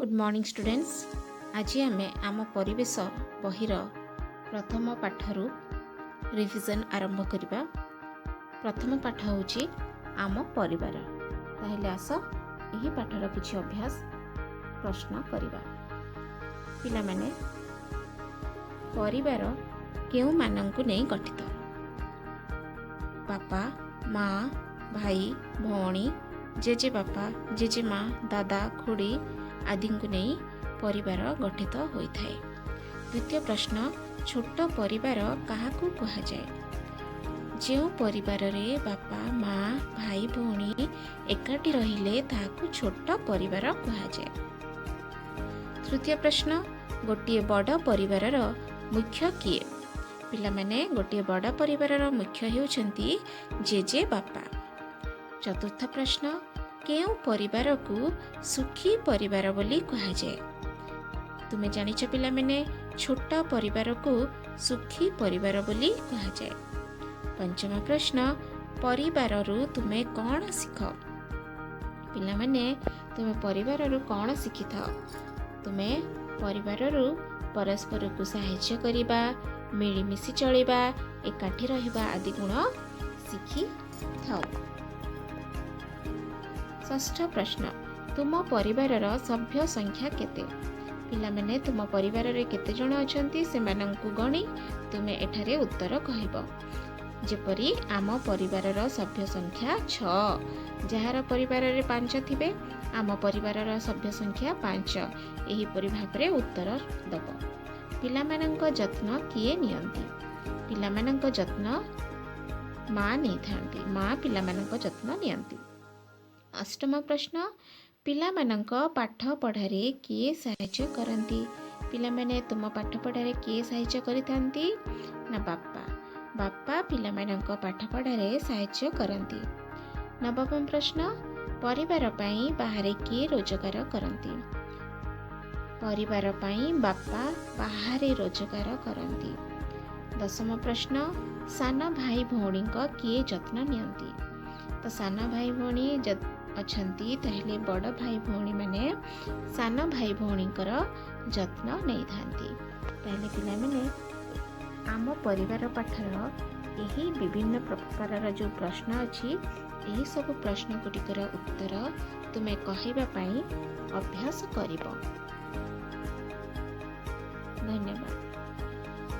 Good morning students. ଆଜି ଆମେ ଆମ ପରିବେଶ ବହିର ପ୍ରଥମ ପାଠରୁ ରିଭିଜନ୍ ଆରମ୍ଭ କରିବା। ପ୍ରଥମ ପାଠ ହେଉଛି ଆମ ପରିବାର। ତାହେଲେ ଆସ, ଏହି ପାଠର କିଛି ଅଭ୍ୟାସ ପ୍ରଶ୍ନ କରିବା। ପିଲାମାନେ, ପରିବାର କେଉଁମାନଙ୍କୁ ନେଇ ଗଠିତ? ବାପା, ମା, ଭାଇ, ଭଉଣୀ, ଜେଜେବାପା, ଜେଜେମା, ଦାଦା, ଖୁଡ଼ୀ ଆଦିଙ୍କୁ ନେଇ ପରିବାର ଗଠିତ ହୋଇଥାଏ। ଦ୍ୱିତୀୟ ପ୍ରଶ୍ନ, ଛୋଟ ପରିବାର କାହାକୁ କୁହାଯାଏ? ଯେଉଁ ପରିବାରରେ ବାପା, ମା, ଭାଇ, ଭଉଣୀ ଏକାଠି ରହିଲେ, ତାହାକୁ ଛୋଟ ପରିବାର କୁହାଯାଏ। ତୃତୀୟ ପ୍ରଶ୍ନ, ଗୋଟିଏ ବଡ଼ ପରିବାରର ମୁଖ୍ୟ କିଏ? ପିଲାମାନେ, ଗୋଟିଏ ବଡ଼ ପରିବାରର ମୁଖ୍ୟ ହେଉଛନ୍ତି ଜେଜେ ବାପା। ଚତୁର୍ଥ ପ୍ରଶ୍ନ, କେଉଁ ପରିବାରକୁ ସୁଖୀ ପରିବାର ବୋଲି କୁହାଯାଏ? ତୁମେ ଜାଣିଛ ପିଲାମାନେ, ଛୋଟ ପରିବାରକୁ ସୁଖୀ ପରିବାର ବୋଲି କୁହାଯାଏ। ପଞ୍ଚମ ପ୍ରଶ୍ନ, ପରିବାରରୁ ତୁମେ କ'ଣ ଶିଖ? ପିଲାମାନେ, ତୁମେ ପରିବାରରୁ କ'ଣ ଶିଖିଥାଅ? ତୁମେ ପରିବାରରୁ ପରସ୍ପରକୁ ସାହାଯ୍ୟ କରିବା, ମିଳିମିଶି ଚଳିବା, ଏକାଠି ରହିବା ଆଦି ଗୁଣ ଶିଖିଥାଉ। ଷଷ୍ଠ ପ୍ରଶ୍ନ, ତୁମ ପରିବାରର ସଭ୍ୟ ସଂଖ୍ୟା କେତେ? ପିଲାମାନେ, ତୁମ ପରିବାରରେ କେତେ ଜଣ ଅଛନ୍ତି, ସେମାନଙ୍କୁ ଗଣି ତୁମେ ଏଠାରେ ଉତ୍ତର କହିବ। ଯେପରି ଆମ ପରିବାରର ସଭ୍ୟ ସଂଖ୍ୟା 6। ଯାହାର ପରିବାରରେ 5 ଥିବେ, ଆମ ପରିବାରର ସଭ୍ୟ ସଂଖ୍ୟା 5, ଏହିପରି ଭାବରେ ଉତ୍ତର ଦେବ। ପିଲାମାନଙ୍କ ଯତ୍ନ କିଏ ନିଅନ୍ତି? ପିଲାମାନଙ୍କ ଯତ୍ନ ମା ନେଇଥାନ୍ତି। ମା ପିଲାମାନଙ୍କ ଯତ୍ନ ନିଅନ୍ତି। ଅଷ୍ଟମ ପ୍ରଶ୍ନ, ପିଲାମାନଙ୍କ ପାଠ ପଢ଼ାରେ କିଏ ସାହାଯ୍ୟ କରନ୍ତି? ପିଲାମାନେ, ତୁମ ପାଠ ପଢ଼ାରେ କିଏ ସାହାଯ୍ୟ କରିଥାନ୍ତି? ନା ବାପା। ବାପା ପିଲାମାନଙ୍କ ପାଠ ପଢ଼ାରେ ସାହାଯ୍ୟ କରନ୍ତି। ନବମ ପ୍ରଶ୍ନ, ପରିବାର ପାଇଁ ବାହାରେ କିଏ ରୋଜଗାର କରନ୍ତି? ପରିବାର ପାଇଁ ବାପା ବାହାରେ ରୋଜଗାର କରନ୍ତି। ଦଶମ ପ୍ରଶ୍ନ, ସାନ ଭାଇ ଭଉଣୀଙ୍କ କିଏ ଯତ୍ନ ନିଅନ୍ତି? ତ ସାନ ଭାଇ ଭଉଣୀ ଅଛନ୍ତି, ତାହେଲେ ବଡ଼ ଭାଇ ଭଉଣୀମାନେ ସାନ ଭାଇ ଭଉଣୀଙ୍କର ଯତ୍ନ ନେଇଥାନ୍ତି। ତାହେଲେ ପିଲାମାନେ, ଆମ ପରିବାର ପାଠର ଏହି ବିଭିନ୍ନ ପ୍ରକାରର ଯେଉଁ ପ୍ରଶ୍ନ ଅଛି, ଏହିସବୁ ପ୍ରଶ୍ନ ଗୁଡ଼ିକର ଉତ୍ତର ତୁମେ କହିବା ପାଇଁ ଅଭ୍ୟାସ କରିବ। ଧନ୍ୟବାଦ।